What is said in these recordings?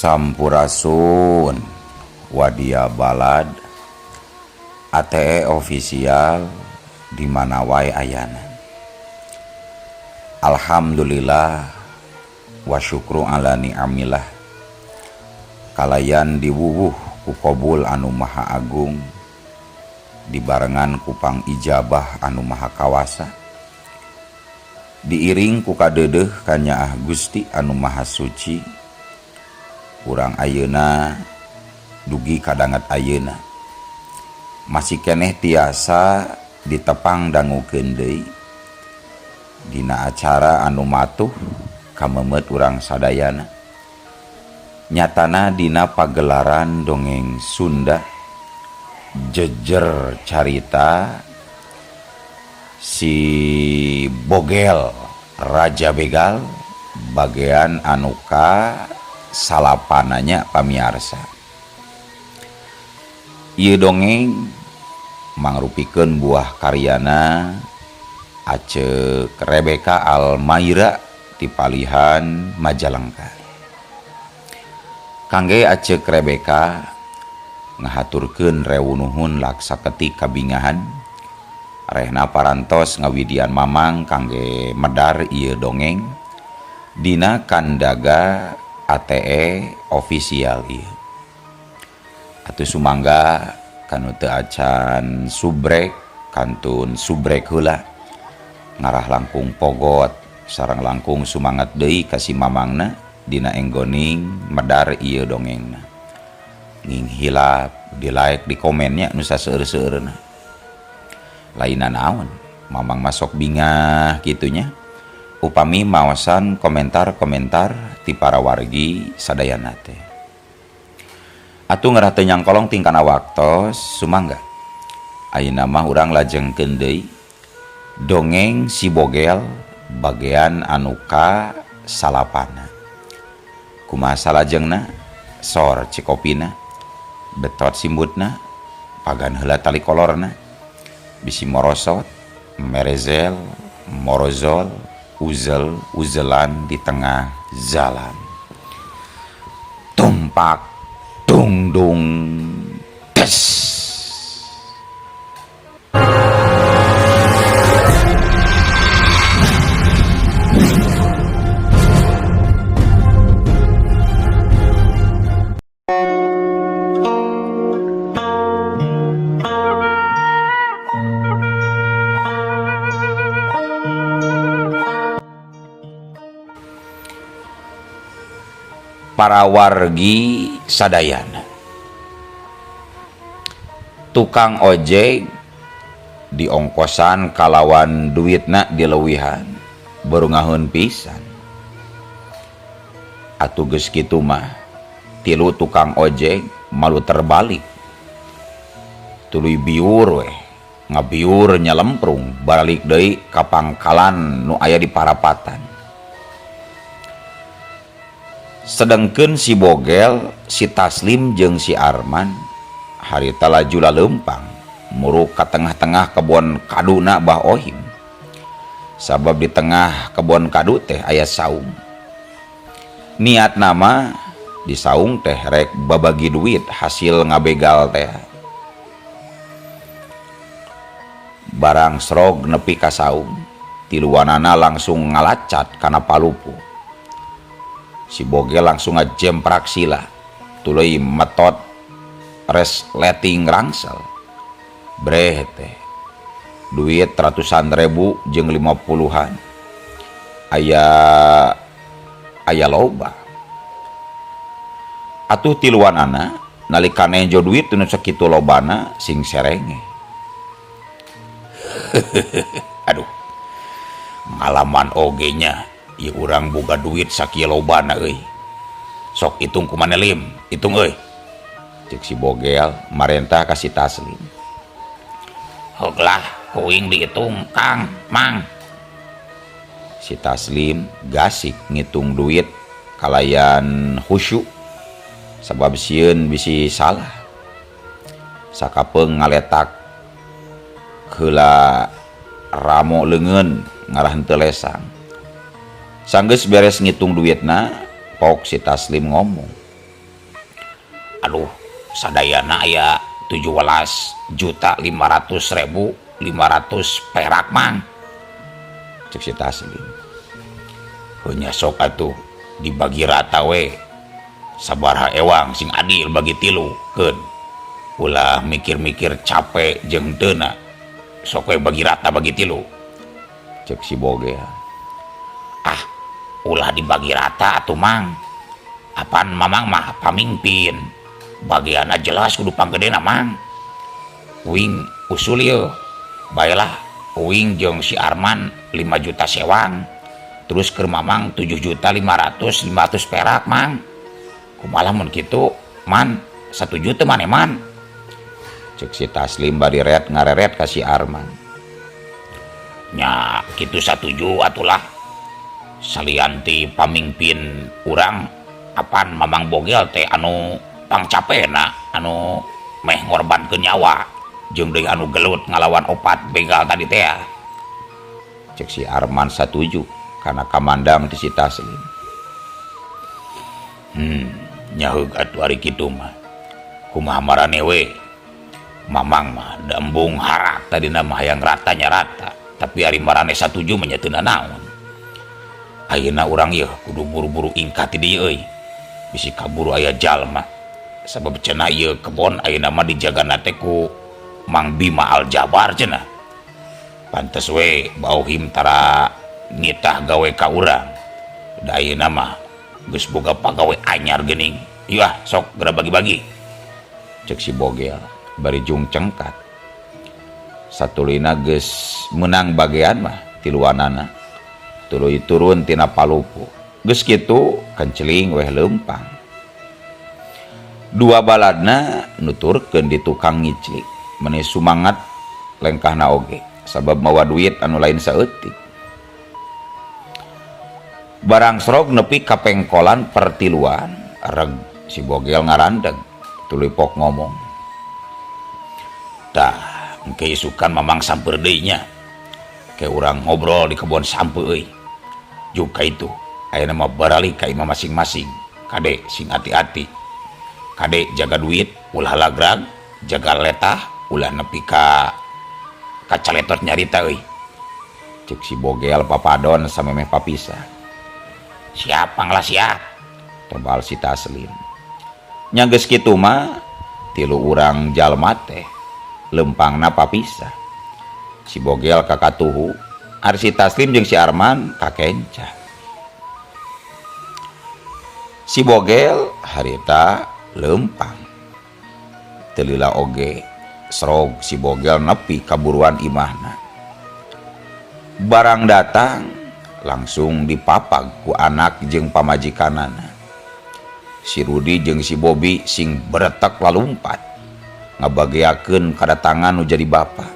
Sampurasun Wadia Balad ATE official di mana wae ayana. Alhamdulillah wa syukru ala ni'amillah kalayan diwuwuh ku qabul anu maha agung dibarengan ku pangijabah anu maha kawasa diiring ku kadeudeuh kanyaah Gusti anu maha suci urang ayeuna dugi kadanget ayeuna masih keneh tiasa ditepang dangukeun deui dina acara anu matuh kamemet urang sadayana nyatana dina pagelaran dongeng Sunda jejer carita si Bogel Raja Begal bagian anuka salapananya pamiarsa. Ieu dongeng mangrupikeun buah karyana Aceuk Rebecca Almaira ti palihan Majalengka. Kangge Aceuk Rebecca ngahaturkeun rewu nuhun laksa ketik kabingahan rehna parantos ngawidian mamang kangge medar ieu dongeng dina kandaga ATE official ieu. Atuh sumangga kanu teu acan subrek kantun subrek heula ngarah langkung pogot sareng langkung sumangat deui ka si mamangna dina enggoning medar ieu dongengna. Nging hilap di like di komennya nu saseueur-seueurna. Lainna naon mamang masok bingah kitunya upami maosan komentar-komentar ti para wargi sadayana teh. Atuh ngerah teu nyangkolong tingkana waktos sumangga. Ayeuna mah urang lajengkeun deui dongeng si Bogel bagian anu ka salapana. Kumaha salajengna? Sor cikopina, betot simbutna, pagan heula tali kolorna, bisi morosot, merezel, morozol, uzel uzelan di tengah jalan. Tumpak tungdung tes. Para wargi sadayana, tukang ojek diongkosan kalawan duitna dileuwihan berungahun pisan. Atuh geus kitu mah tilu tukang ojek malu terbalik tuluy biur weh ngabiur nyalemprung balik deui ka pangkalan nu aya di parapatan. Sedengkeun si Bogel, si Taslim jeung si Arman harita laju laleumpang muruk ka tengah-tengah kebon kaduna Bah Ohim. Sabab di tengah kebon kadu teh aya saung. Niat nama di saung teh rek babagi duit hasil ngabegal teh. Barang srog nepi ka saung, tiluanana langsung ngalacat kana palupu. Si Bogel langsung ngajemprak sila, tuluy metot resleting rangsel. Breh teh duit ratusan ribu jeung 50-an. Aya loba. Atuh tiluanana nalika nejo duit nu sakitu lobana sing serenge. Aduh, ngalaman oge nya ieu urang boga duit sakieu lobana euy. Sok hitung kumaha lim, hitung euy. Cek si Bogel marentah ka si Taslim. Heuglah kuing dihitung Kang, Mang. Si Taslim gasik ngitung duit kalayan khusyuk sabab sieun bisi salah. Sakapeung ngaletak heula ramo leungeun ngarah henteu lesang. Sanggeus beres ngitung duitna, pok si Taslim ngomong. Aduh, sadayana aya 17.500.500 perak mang. Cek si Taslim. Heuh nya sok atuh dibagi rata we. Sabaraha ewang sing adil bagi tilu keun. Ulah mikir-mikir capek jeung teuna. Sok we bagi rata bagi tilu. Cek si Bogel. Ah, ulah dibagi rata atuh mang. Apan mamang mah pamingpin. Bagianna jelas kudu panggedena mang. Uing usul ieu. Baelah uing jeung si Arman 5 juta sewang. Terus keur mamang 7.500.500 perak mang. Kumaha mun kitu man 1 juta maneh man. Cek si Taslim bari ret ngareret ka si Arman. Nya kitu satuju atulah. Salian ti pamingpin urang apan Mamang Bogel teh anu pangcapena anu meh ngorbankeun nyawa jeung deui anu gelut ngalawan opat begal tadi teh. Cek si Arman satuju kana kamandang ti si Taslim. Nyaheug atuh ari kitu mah. Kumaha marane we? Mamang mah da embung harak tadina mah hayang rata nya rata, tapi ari marane satuju mah nya teu nanaon. Ayeuna urang ieu kudu buru-buru ingkat ti dieu euy. Bisi kaburu aya jalma. Sabab cenah ieu kebon ayeuna mah dijagana teh ku Mang Bima Aljabar cenah. Pantes we Bauhim tara nitah gawe ka urang. Da ayeuna mah geus boga pagawe anyar geuning. Ieu ah sok geura bagi-bagi. Cek si Bogel bari jung cengkat. Satuluyna geus meunang bagean mah tiluanana. Tuluy turun tina palupu. Geus kitu kenceling weh leumpang. Dua baladna nuturkeun di tukang ngiclik. Meni sumangat lengkahna oge sabab mawa duit anu lain saeutik. Barang srog nepi ka pengkolan pertiluan, reg si Bogel ngarandeg tuluy pok ngomong. Tah, engke isukan mamang sampeur deui nya. Ke urang ngobrol di kebon sampeu euy. Juga itu, ayeuna mah baralik ka imah masing-masing. Kade sing hati-hati. Kade jaga duit, ulah lagrag, jaga letah, ulah nepi ka kacaletot nyarita euy. Cek si Bogel papadon samemeh papisah. Siap panglah siap. Tebal si Taslim. Nya geus kitu mah tilu urang jalma teh lempangna papisah. Si Bogel ka katuhu, ari si Taslim jeung si Arman ka kenca. Si Bogel harita lempang. Teu lila oge srog si Bogel nepi ka buruan imahna. Barang datang langsung dipapag ku anak jeung pamajikanana. Si Rudi jeung si Bobi sing beretek lalumpat ngabageakeun kadatangan nu jadi bapa.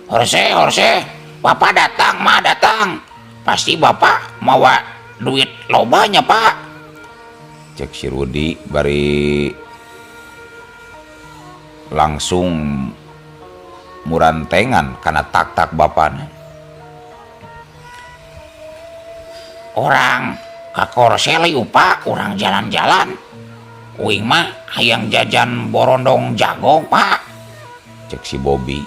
Horse, horse, bapak datang, ma datang. Pasti bapak mawa duit lobanya, Pak. Cek si Rudi bari langsung murantengan kana tak-tak bapana. Orang ka Korsel yuk, Pak, orang jalan-jalan. Uing mah hayang jajan borondong jagong, Pak. Cek si Bobi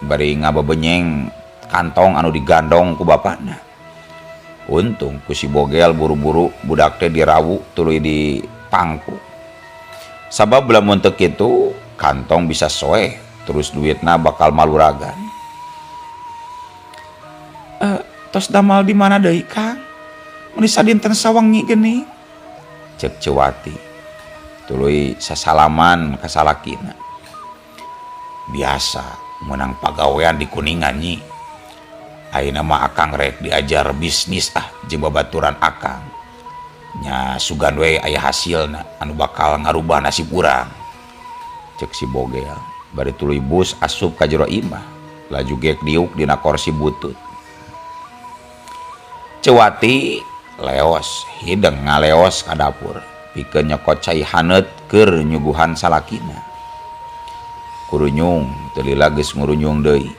bari ngabebenyeng kantong anu digandong ku bapana. Untung ku si Bogel buru-buru budak teh dirawu tuluy dipangku. Sabab lamun teu kitu kantong bisa soeh terus duitna bakal maluragan. Tos damal di mana deui, Kang? Mun sadinten sawengi geuning. Cek Cewati. Tuluy sasalaman ka salakina. Biasa menang pagawean di Kuningan nyi. Ayeuna mah akang rek diajar bisnis ah jeung babaturan akang. Nya sugan we aya hasilna anu bakal ngarubah nasib urang. Cek si Bogel bari tuluy bus asup ka jero imah laju gek diuk dina korsi butut. Cewati leos hideng ngaleos ka dapur pikeun nyokot cai haneut keur nyuguhan salakina. Kurunyung teu lila geus ngurunyung deui.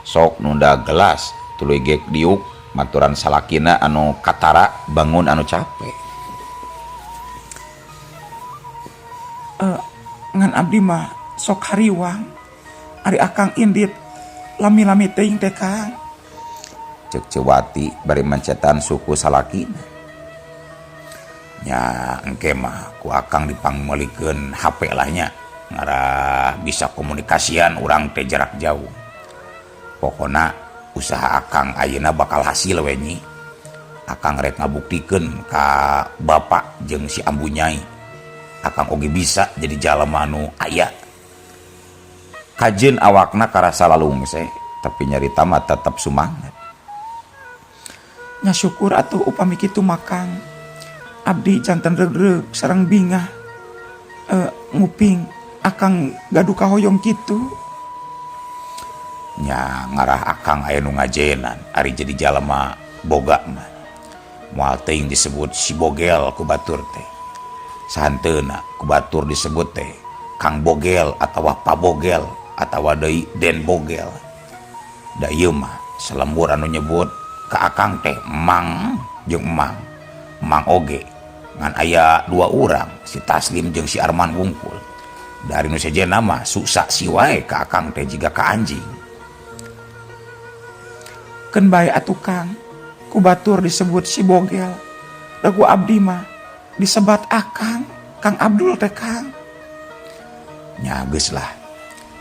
Sok nunda gelas tuluy gek diuk maturan salakina anu katara bangun anu capek. Ngan abdi mah sok hariwang ari akang indit lami-lami teuing teh Kang. Cek Ceu Wati bari mencetan suku salakina. Nya engke mah ku akang dipangmeulikeun HP lah nya ngarah bisa komunikasian urang teh jarak jauh. Pokona usaha akang ayeuna bakal hasil we nyi. Akang rek ngabuktikeun ka bapak jeung si ambu nyai. Akang oge bisa jadi jalma anu aya. Kajeun awakna karasa lalungse tapi nyarita mah tetep sumanget. Nya syukur atuh upami kitu mah Kang. Abdi janten regreg sareng bingah nguping akang gaduh kahoyong kitu. Nya ngarah akang aya nu ngajenan ari jadi jalma boga mah. Moal teuing disebut si Bogel ku batur teh. Sahanteuna ku batur disebut teh Kang Bogel atawa Pabogel atawa deui Den Bogel. Da ieu mah salembur anu nyebut ka akang teh Mang jeung Mang. Mang oge ngan aya dua urang si Taslim jeung si Arman wungkul. Dari nu sejenna mah susah si wae ka akang teh jiga ka anjing. Keun bae atuh Kang, ku batur disebut si Bogel. Da ku abdi mah disebat akang, Kang Abdul teh Kang. Nya geus lah.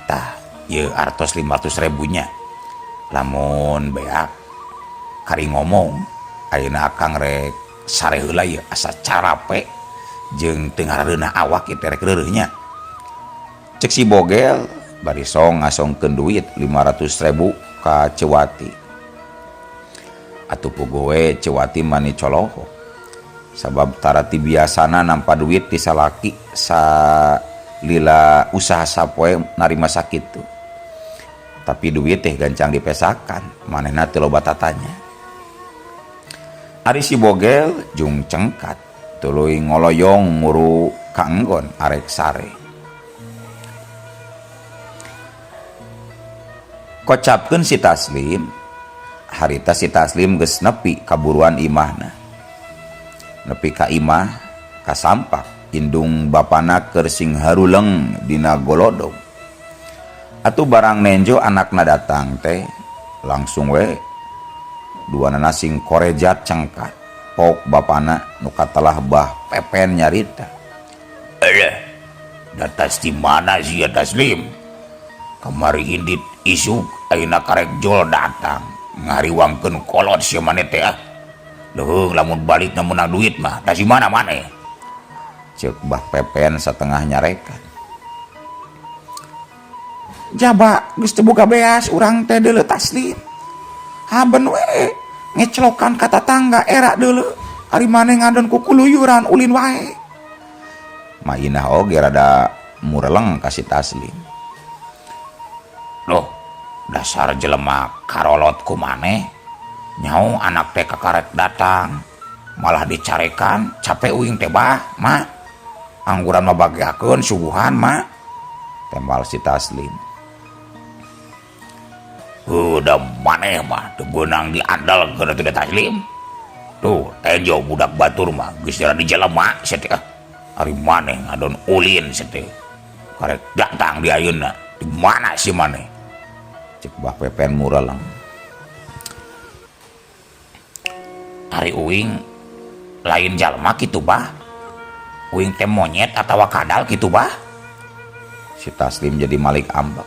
Tah, ieu artos 500 ribunya. Lamun beak kari ngomong ayeuna akang rek sare heula ieu asa carape jeung teu ngareunah awak ieu teh rek reureuh nya. Cek si Bogel bari song ngasongkeun duit 500 ribu ka Ceu Wati. Atuh puguh we Ceu Wati mani colohok. Sabab tara ti biasana nampa duit ti salaki salila usaha sapoe narima sakitu. Tapi duit teh gancang dipesakan, manehna teu loba tatanya. Ari si Bogel jung cengkat, tuluy ngoloyong muru ka enggon arek sare. Kocapkeun si Taslim, harita si Taslim geus nepi kaburuan imahna. Nepi ka imah kasampak indung bapana keur sing haruleng dina golodog. Atuh barang nenjo anakna datang teh langsung we duanana sing korejat cengkat. Pok bapana nu katelah Bah Pepen nyarita. Eleh, datas di mana sih ya Taslim? Kamari indit isuk ayeuna karek jol datang ngariwangkeun kolot sia maneh teh ah. Leuheung lamun balik na meunang duit mah tas di mana maneh? Ceuk Bah Pepen satengah nyarekan. Jaba geus teu boga beas urang teh deuleu Taslim. Haben we ngeclokan ka tatangga era deuleu ari maneh ngadon kukuluyuran ulin wae. Mainah oge rada mureleng ka si Taslim. Loh, dasar jelema karolot ku maneh. Nyau anak teh kakarek datang malah dicarekan capek uing teh bah ma. Angguran mah bageakeun suguhan ma. Tembal si Taslim. Udah maneh mah teu beunang diandalkeun atuh Taslim. Tuh tenjo budak batur mah geus jadi jelema sia teh. Ari maneh ngadon ulin sia teh. Karek datang di ayeuna. Di mana si maneh? Cek Bah Pepen mureleng. Ari uing lain jalma kitu bah. Uing teh monyet atawa kadal kitu bah. Si Taslim jadi malik ambek.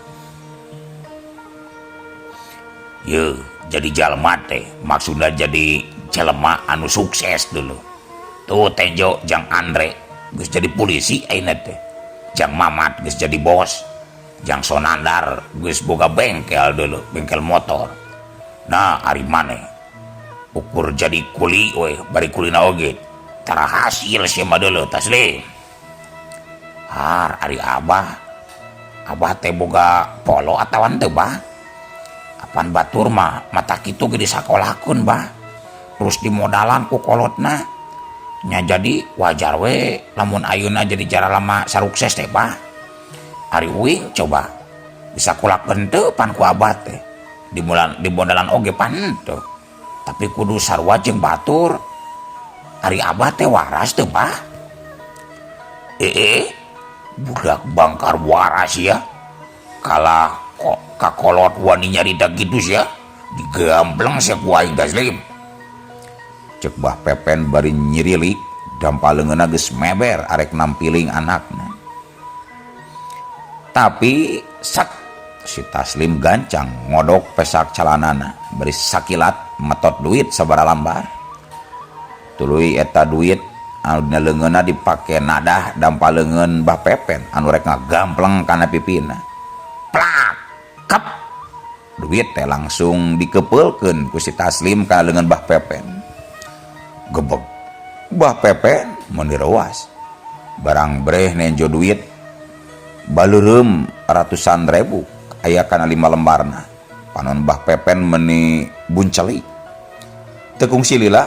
Ye, jadi jalma teh maksudna jadi jelema anu sukses dulu. Tuh Tenjo jang Andre geus jadi polisi ayeuna teh. Jang Mamat geus jadi bos. Jang Sonandar geus boga bengkel dulu, bengkel motor. Nah, ari maneh ukur jadi kuli we, bari kulina oge tara hasil sia mah deuleu Taslim. Har ari abah, abah teh boga polo atawa henteu bah? Apan batur mah mata kitu ge disakolakeun bah. Terus dimodalan ku kolotna. Nya jadi wajar we lamun ayeuna jadi jaralama sarukses teh bah. Ari uing coba disakolakeun teu pan ku abah teh. Dimodalan oge pan henteu. Tapi kudu sarua jeung batur. Ari abah teh waras teu bah? Budak bangkar waras ya. Kalah kok kakolot wani nyarita kitu sia. Digambleng sia ku aing Taslim. Cek Bah Pepen bari nyirilik dampa leungeunna geus meber arek nampiling anakna. Tapi sak si Taslim gancang ngodok pesak calanana bari sakilat metot duit sabaraha lambar. Tuluy eta duit anu dina leungeunna dipake nadah dampa leungeun Bah Pepen anu rek ngagampleng kana pipina. Plak kep duit teh langsung dikepeulkeun ku si Taslim kana leungeun Bah Pepen. Gebeg Bah Pepen mun direwas barang breh nenjo duit baleureum ratusan ribu aya kana 5 lembarna. Panon Bah Pepen meni buncelik. Teu kungsi lila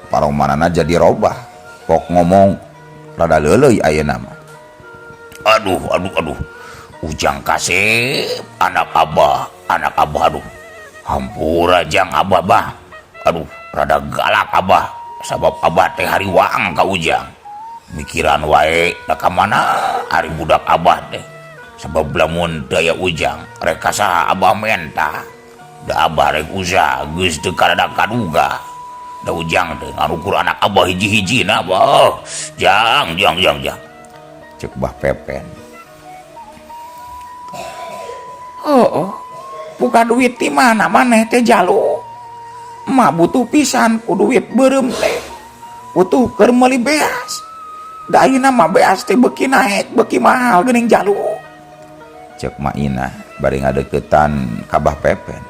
paromanana jadi robah. Pok ngomong rada leuleuy ayeuna mah. Aduh aduh aduh. Ujang kasep anak abah aduh. Hampura jang abah bah. Aduh rada galak abah sabab abah teh hariwang ka Ujang. Mikiran wae da ka mana ari budak abah teh. Sabab lamun teu aya Ujang rek ka saha abah menta. Da abah rek usaha geus teu karada kaduga. Da Ujang teh ngarukur anak abah hiji-hijina bah. Jang jang jang jang. Cek Bah Pepen. Oh, buka duit di mana maneh teh jalu. Emak butuh pisan ku duit beureum teh. Butuh keur meuli beas. Da ayeuna mah beas teh beuki naek, beuki mahal geuning jalu. Cek Mak Inah bari ngadeukeutan ka Bah Pepen.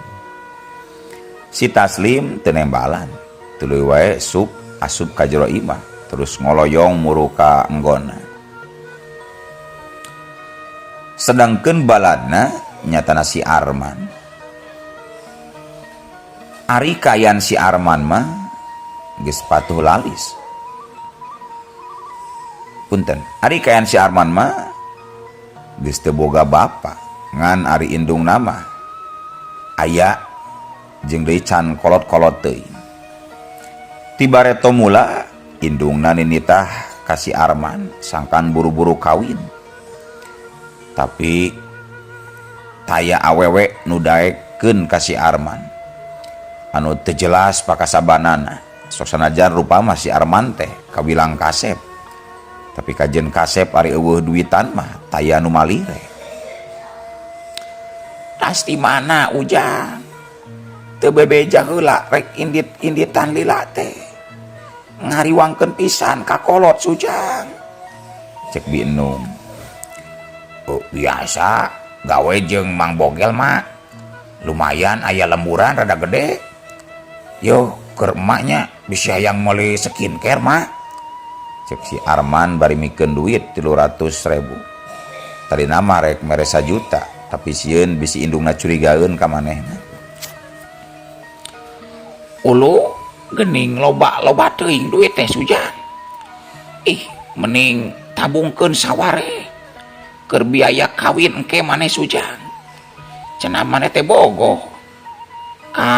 Si Taslim teu nembalan, tuluy wae sup asup ka jero imah, terus ngoloyong muru ka enggonna. Sedangkeun baladna nyatana si Arman. Ari kayan si Arman mah geus patuh lalis. Punten, ari kayan si Arman mah geus teu boga bapa, ngan ari indungna mah aya jeung deui can kolot-kolot teuing. Ti bareto mula indungna ninitah ka si Arman sangkan buru-buru kawin. Tapi taya awewe nu daekeun ka si Arman. Anu teu jelas pakasabanana. Sok sanajan rupa mah si Arman teh kawilang kasep. Tapi kajen kasep ari eueuh duitan mah taya nu malire. Tas di mana Ujang? Teu bebeja heula rek indit-inditan lila teh. Ngariwangkeun pisan ka kolot Sujang. Cek Bi Enung. Oh, biasa gawe jeung Mang Bogel mah. Lumayan aya lemburan rada gede. Yo keur emaknya bisa hayang meuli skincare mah. Cek si Arman bari mikeun duit 300.000. Tadina mah rek mere sajuta, tapi sieun bisi indungna curigaeun ka manehna. Ulu geuning loba-loba teuing duit teh Sujang. Ih, mending tabungkeun saware. Keur biaya kawin engke maneh Sujang. Cenah maneh teh bogoh ka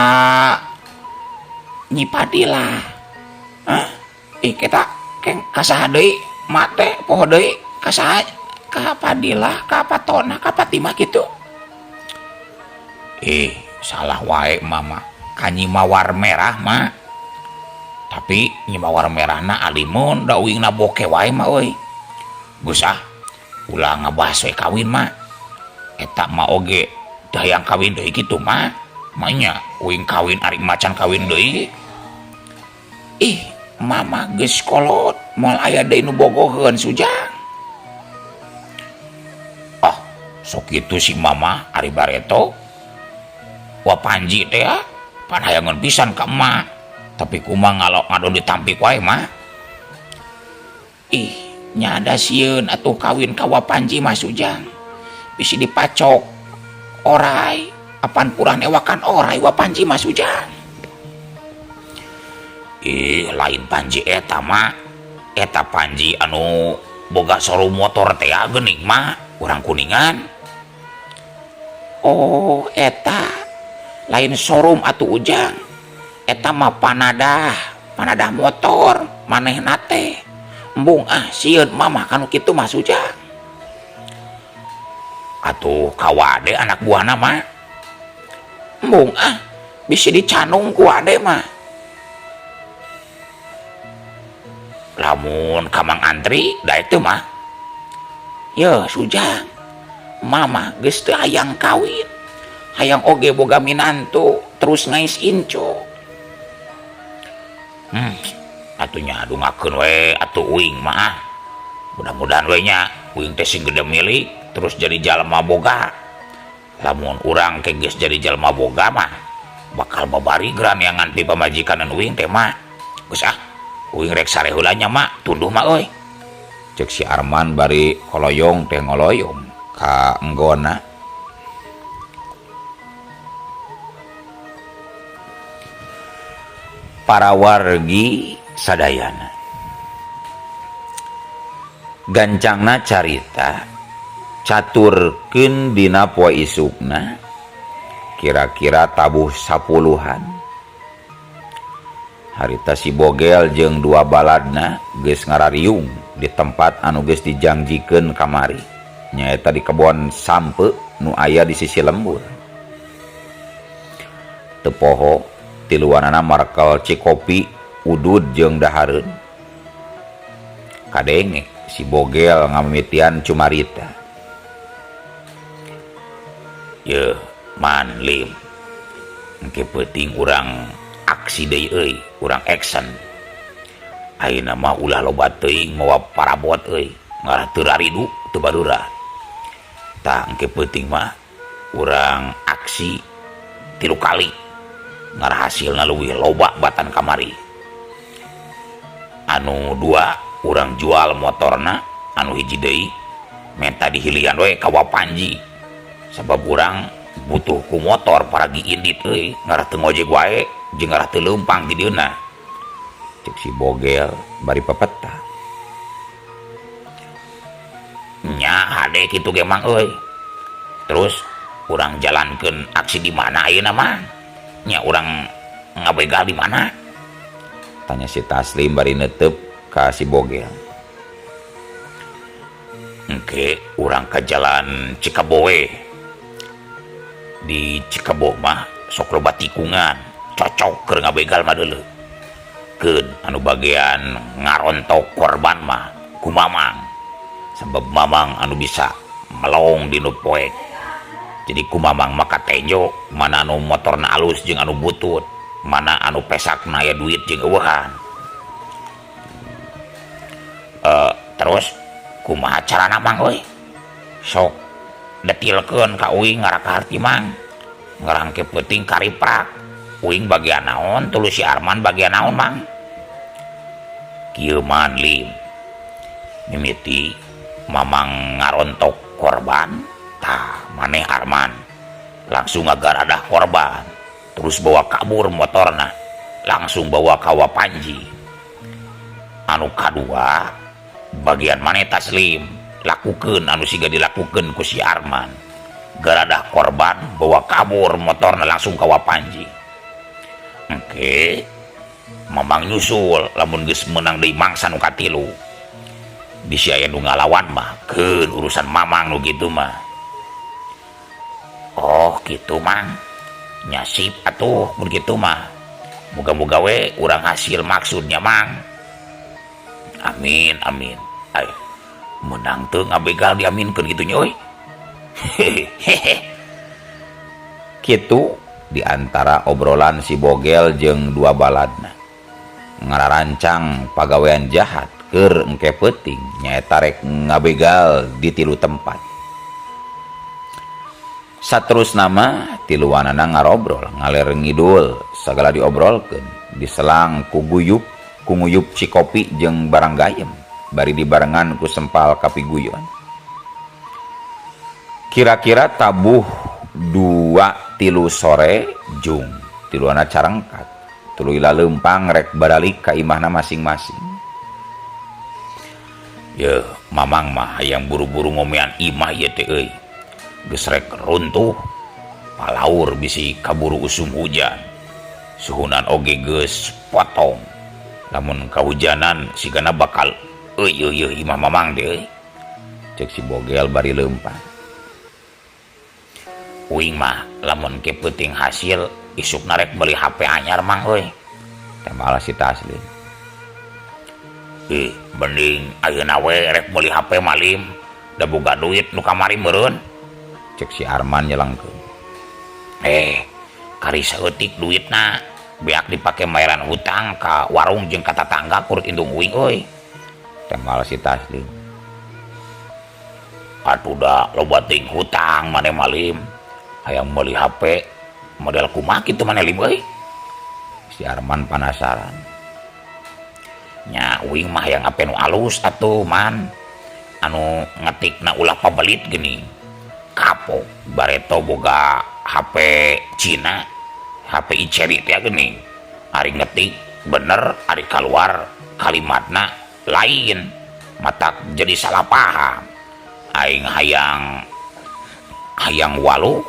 Nyi Padila. Hah? Ih, kita keng kasaha deui mak teh poho deui kasaha ka Padila, ka Patona, ka Fatimah kitu. Ih, salah wae mama. Ka Nyi Mawar Merah mah. Tapi Nyi Mawar Merahna alimun da uingna boke wae mah euy. Geus ah, ulah ngabahas we kawin mah. Eta mah oge teu hayang kawin deui kitu mah. Manya uing kawin ari macan kawin deui. Ih, mama geus kolot moal aya deui nu bogoheun Sujang. Ah, sok kitu si mama ari bareto. Wa Panji teh ah, pan hayangeun pisan ka emak. Tapi kumaha ngalok ngadon ditampik wae mah. Ih, nyada sieun atuh kawin ka Wa Panji mah Sujang. Bisi dipacok orai, apan purah newakan orai Wa Panji mah Sujang. Ih, lain Panji eta mah. Eta Panji anu boga showroom motor teh geuning mah, urang Kuningan. Oh, eta lain showroom atuh Ujang. Eta mah panadah, panadah motor manehna teh. Embung ah sieun mama kanu kitu mah Sujang. Atuh ka Wade anak buahna mah. Embung ah, bisi dicanung ku Wade mah. Lamun ka Mang Antri daek teu mah. Yeuh Sujang, mama geus teu hayang kawin. Hayang oge boga minantu terus ngais incu. Hmm, atuh nya dungakeun we atuh uing mah ah. Mudah-mudahan we nya uing teh sing gede milik terus jadi jalma boga. Lamun urang ke geus jadi jalma boga mah bakal babari geura neangan pi pamajikanan uing teh mah. Geus ah, uing rek sare heula nya mak, tunduh mah euy. Cek si Arman bari koloyong teh ngoloyong ka enggona. Para wargi sadayana. Gancangna carita caturkeun dina poe isukna kira-kira tabuh sapuluhan. Harita si Bogel jeung dua baladna geus ngarariung di tempat anu geus dijangjikeun kamari nyaeta di kebon sampe nu aya di sisi lembur. Teu poho tiluanana markel cikopi udud jeung dahareun. Kadenge si Bogel ngamimitian cumarita. Yeuh, man lim. Engke peuting urang aksi deui euy, urang action. Ayeuna mah ulah loba teuing mawa parabot euy, ngarah teu raridu teu badura. Tah engke peuting mah urang aksi 3 kali. Ngarah hasilna leuwih loba batan kamari. Anu 2 urang jual motorna, anu hiji deui menta dihilian we ka Wapanji. Sabab urang butuh ku motor paragi indit euy, ngarah teu ngojek wae jeung ngarah teu leumpang di dieuna. Cek si Bogel bari pepeta. Nya hade kitu ge mang euy. Terus urang jalankeun aksi di mana ayeuna mah? Nya urang ngabegal di mana? Tanya si Taslim bari neuteup ka si Bogel. Engke urang ka jalan Cikabowe. Di Cikabo mah sok loba tikungan, cocok keur ngabegal mah deuleu. Keun anu bagian ngarontok korban mah ku Mamang. Sebab Mamang anu bisa melong di nu poek. Jadi ku Mamang mah katenjo mana anu motorna alus jeung anu butut, mana anu pesakna aya duit jeung eueuhan. Terus kumaha carana Mang euy? Sok detilkeun ka uing ngarah ka harti Mang. Ngarangke peuting kariprak. Uing bagian naon tuluy si Arman bagian naon Mang? Kieu man lim. Mimiti Mamang ngarontok korban, tah maneh Arman langsung ngagaradah korban, terus bawa kabur motorna, langsung bawa ka Wapanji. Anu kadua bagian maneh Taslim, lakukeun anu siga dilakukeun ku si Arman. Garadah korban bawa kabur motorna langsung ka Wapanji. Engke Mamang nyusul lamun geus meunang deui mangsa nu katilu. Bisi aya nu ngalawan mah keun urusan Mamang nu kitu mah. Oh kitu Mang, nyasip atuh mun kitu mah. Muga-muga we urang hasil maksudnya Mang. Amin amin. Ay, menang teu ngabegal diaminkeun kitu nya euy. Hehehe. Kitu di antara obrolan si Bogel jeung dua baladna. Ngararancang pagawean jahat keur engke peuting nyaeta rek ngabegal di 3 tempat. Saterusna mah tiluanana ngarobrol ngaler ngidul sagala diobrolkeun diselang ku guyub ku nguyup cikopi jeung barang gayem bari dibarengan ku sempal kapiguyon. Kira-kira tabuh 2-3 sore jung tiluana carengkat tuluy laleumpang rek baralik ka imahna masing-masing. Yeuh, Mamang mah hayang buru-buru ngomean imah ieu teh euy. Geus rek runtuh palaur bisi kaburu usum hujan. Suhunan oge geus potong. Lamun kahujanan sigana bakal euy euy euy imah Mamang teh euy. Cek si Bogel bari leumpang. Uing mah lamun ke peuting hasil isukna rek meuli HP anyar mang euy. Tembal si Taslim. Ih, mending ayeuna we rek meuli HP malim, da boga duit nu kamari meureun. Cek si Arman nyelengkeun. Kari saeutik duitna beak dipake mayaran hutang ka warung jeung ka tatangga kurut indung uing euy. Tembal si Taslim. Atuh da loba teuing hutang maneh malim. Hayang meuli HP model kumaha kitu maneh lim euy. Si Arman panasaran. Nya uing mah hayang HP nu alus atuh man. Anu ngetikna ulah pabelit geuning. Kapok bareto boga HP Cina, HP Iceri teh geuning. Ari ngetik bener, ari kaluar kalimatna lain. Matak jadi salah paham. Aing hayang walu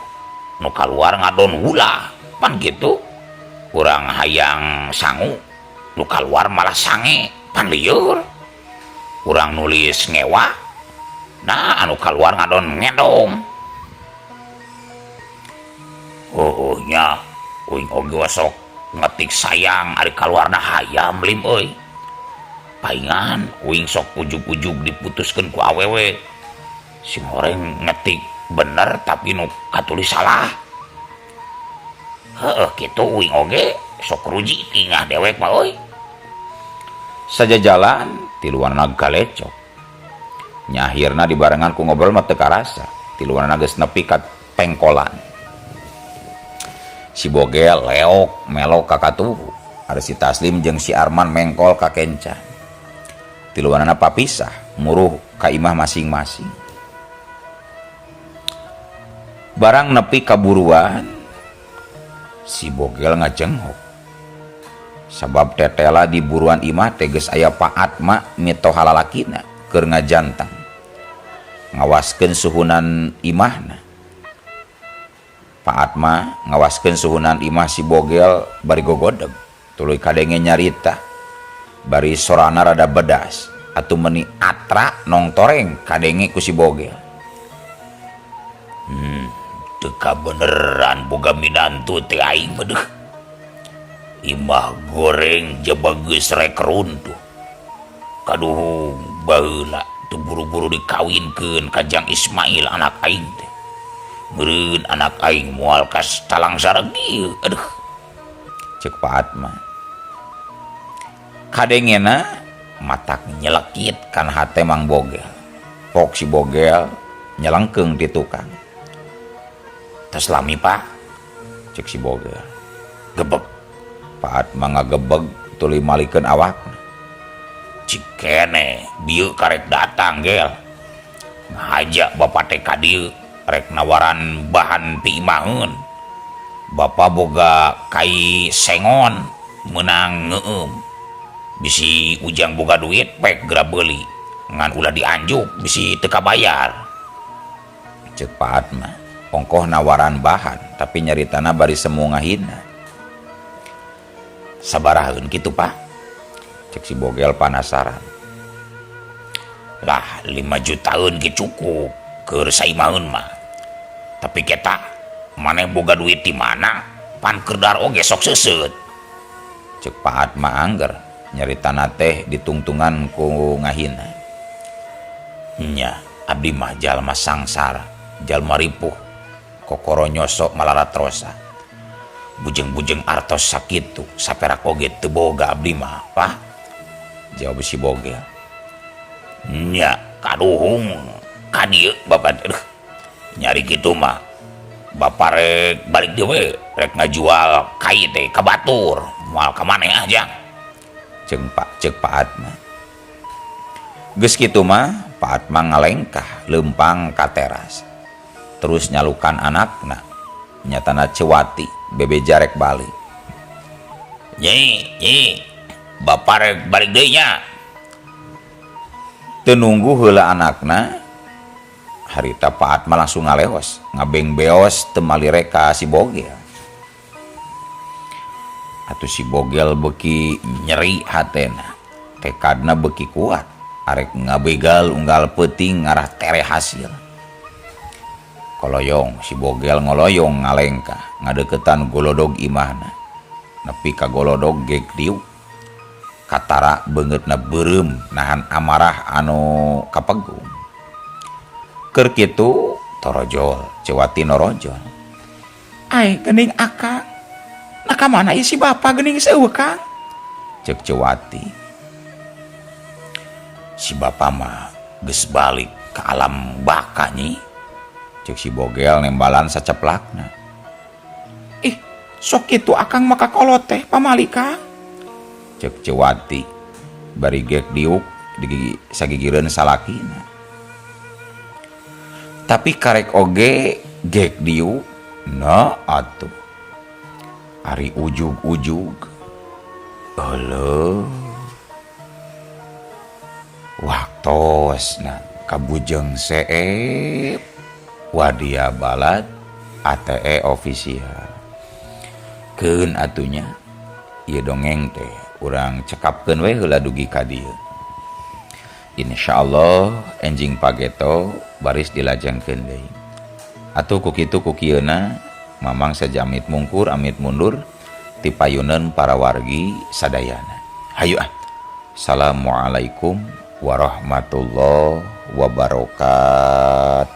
nu kaluar ngadon hula pan gitu. Urang hayang sangu nu kaluar malah sange pan lieur. Urang nulis ngewa nah anu kaluar ngadon ngedong. Oh nya uing oge sok ngetik sayang ari kaluarna hayam lim euy. Paingan uing sok ujug-ujug diputuskeun ku awewe. Sing horeng ngetik bener tapi nu katulis salah. Heeh kitu uing oge sok ruji tingah dewek mah euy. Sajajalan tiluanna galecok. Nya akhirna dibarengan ku ngobrol mah teu karasa. Tiluanna geus nepi ka pengkolan. Si Bogel leok melok ka katuhu. Ada si Taslim jeung si Arman mengkol ka kenca. Tiluanana papisah muruh ka imah masing-masing. Barang nepi kaburuan si Bogel ngajenghok. Sabab tetela di buruan imah teh geus aya Pak Atma mitoha lalakina keur ngajantang. Ngawaskeun suhunan imahna. Pak Atma ngawaskeun suhunan imah si Bogel bari gogodeg. Tuluy kadenge nyarita. Bari sorana rada bedas atuh meuni atra nongtoreng kadenge ku si Bogel. Teu kabeneran boga minantu teh aing mah deuh. Imah goreng jaba geus rek runtuh. Kaduhung baheula teu buru-buru dikawinkeun ka Jang Ismail anak aing teh. Meureun anak aing moal kas talang sareng ieu aduh. Cek Pak Atma. Kadengena matak nyelekit kan hate Mang Bogel. Pok si Bogel nyelengkeung di tukang. Tos lami Pak, cek si Bogel. Gebeg. Pak Atma ngagebeg tuluy malikeun awakna. Cikene bieu karek datang gel. Ngajak bapak teh ka dieu rek nawaran bahan piimaheun. Bapak boga kai sengon meunang ngeueum. Bisi ujang boga duit pek geura beuli. Ngan ulah dianjuk bisi teu kabayar. Cek Pak Atma. Ongkoh nawaran bahan tapi nyaritana bari semu ngahina. Sabaraheun kitu Pak? Cek si Bogel panasaran. Lah 5 jutaan ge cukup keur saimaheun mah. Tapi kita maneh boga duit di mana? Pan keur oge sok seuseut. Cek Pak Atma angger nyaritana teh ditungtungan ku ngahina. Nya abdi mah jalma sangsara, jalma ripuh, kokoro nyosok malarat rosa. Bujeng-bujeng artos sakitu saperak oge teu boga abdi mah, Pak. Jawab si Bogel. Nya kaduhung ka dieu bapak teh. Nyari kitu mah bapak rek balik deui we, rek ngajual kai teh ka batur, moal ka maneh ah jang. Ceuk Pak Atma. Geus kitu mah Pak Atma ngalengkah leumpang ka teras. Terus nyalukan anakna nyatana Cewati bebeja rek balik. Nyi, nyi, bapak rek balik deui nya. Teu nunggu heula anakna, harita Pak Atma langsung ngaleos, ngabengbeos teu malire ka si Bogel. Atuh si Bogel beuki nyeri hatena, tekadna beuki kuat, arek ngabegal unggal peuting ngarah tere hasil. Koloyong si Bogel ngoloyong ngalengkah ngadeukeutan golodog imahna. Nepi ka golodog gek diuk. Katara beungeutna beureum nahan amarah anu kapegung. Keur kitu torojol Cewati norojol. Ai geuning akang. Nah ka mana ieu si bapa geuning seueuh Kang? Ceuk Cewati. Si bapa mah geus balik ka alam baka nyi. Ceuk si Bogel nembalan saceplakna. Ih, sok kitu akang mah kakolot teh pamali Kang. Ceuk Cewati bari gek diuk di sagigireun salakina. Tapi karek oge gek diuk na atuh. Ari ujug-ujug. Euleuh. Waktosna kabujeng seep. Wadia Balad ATE official. Keun atunya ieu dongeng teh urang cekapkeun we heula dugi ka dieu. Insyaallah enjing pageto baris dilajengkeun deui. Atuh ku kitu ku kieuna Mamang saja amit mungkur amit mundur ti payuneun para wargi sadayana. Hayu ah. Assalamualaikum warahmatullahi wabarakatuh.